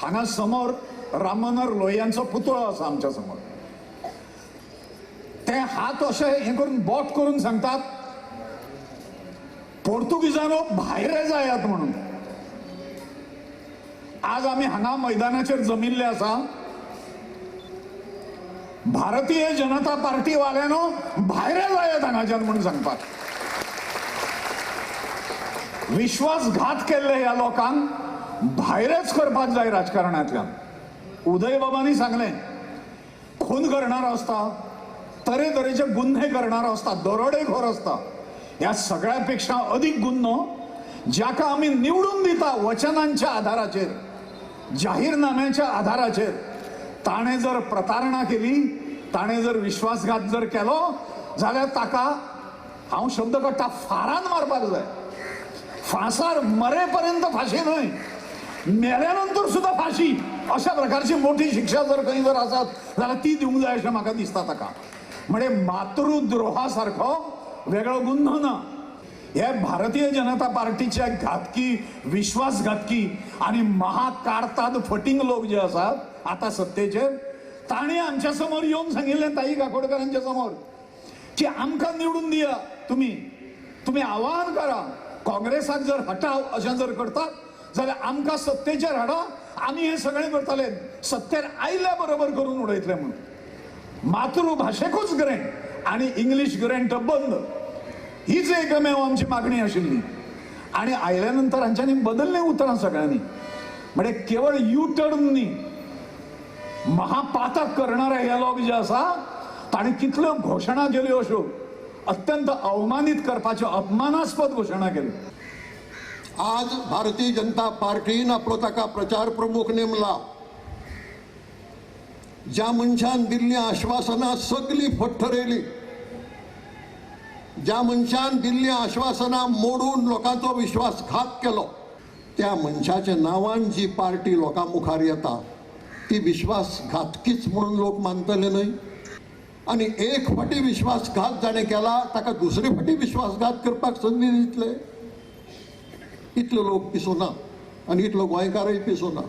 हांगा समोर राम मनोहर लोहियांचो पुतळो आसा आमच्या समोर. ते हात अशे हे करून बोट करून सांगतात, पोर्तुगीजांनो भायर जायात म्हणून. आज आमी हांगा मैदानाचेर जमिल्ले आसा. भारतीय जनता पार्टी वाल्यांनो भायर जायात हांगाच्यान म्हणून सांगपाक. विश्वासघात केल्ले ह्या लोकांक भायरच करपाक जाय राजकारणांतल्यान. उदयबाबांनी सांगलें, खून करणारो आसता, तरेतरेचे गुन्हे करणारो आसता, दरोडेखोर आसता, ह्या सगळ्या पेक्षा अधिक गुन्हो ज्याका आमी निवडून दिता वचनांच्या आधाराचेर, जाहीरनाम्याच्या आधाराचेर, ताणें जर प्रतारणा केली, ताणें जर विश्वासघात जर केलो जाल्यार ताका, हांव शब्द काडटा, फारान मारपाक जाय. फांसार मरेपर्यंत फाशी न्हय, मेल्या नंतर सुद्दां फाशी, अशा प्रकारची मोठी शिक्षा जर खंय जर आसत जाल्यार ती दिवंक जाय अशें म्हाका दिसता ताका. म्हणजे मातृद्रोहा सारको वेगळो गुन्हो ना. हे भारतीय जनता पार्टीचे घातकी, विश्वासघातकी आनी महाकारताद फटींग लोक जे आसात आतां सत्तेचेर, तांणी आमच्या समोर येवन सांगिल्लें, ताई काकोडकरांच्या समोर, की आमकां निवडून दिया, तुमी तुमी आव्हान करा काँग्रेसाक, जर हटाव अशें जर करतात जाल्यार आमकां सत्तेचेर हाडा, आमी हें सगळें करतले, सत्तेर आयल्या बरोबर करून उडयतले म्हणून. मातृभाशेकूच ग्रँट आनी इंग्लीश ग्रँट बंद, हीच एकमेव आमची मागणी आशिल्ली. आनी आयल्या नंतर हांच्यांनी बदल्लीं उतरां सगळ्यांनी. म्हणजे केवळ यू टर्न न्ही, महापातक करणारे हे लोक जे आसा ताणी कितल्यो घोशणा केल्यो अश्यो अत्यंत अवमानीत करपाच्यो, अपमानास्पद घोशणा केल्यो. आज भारतीय जनता पार्टीन आपलो ताका प्रचार प्रमुख नेमला. ज्या मनशान दिल्लीं आश्वासनां सगळीं फट ठरयली, ज्या मनशान दिल्लीं आश्वासनां मोडून लोकांचो विश्वासघात केलो, त्या मनशाच्या नांवान जी पार्टी लोकां मुखार येता ती विश्वासघातकीच म्हणून लोक मानतले न्हय. आनी एक फावटी विश्वासघात जाणें केला ताका दुसरे फावटी विश्वासघात करपाक संदी दितले. इतलो लोक पिसो ना आनी इतलो गोंयकारय पिसो ना.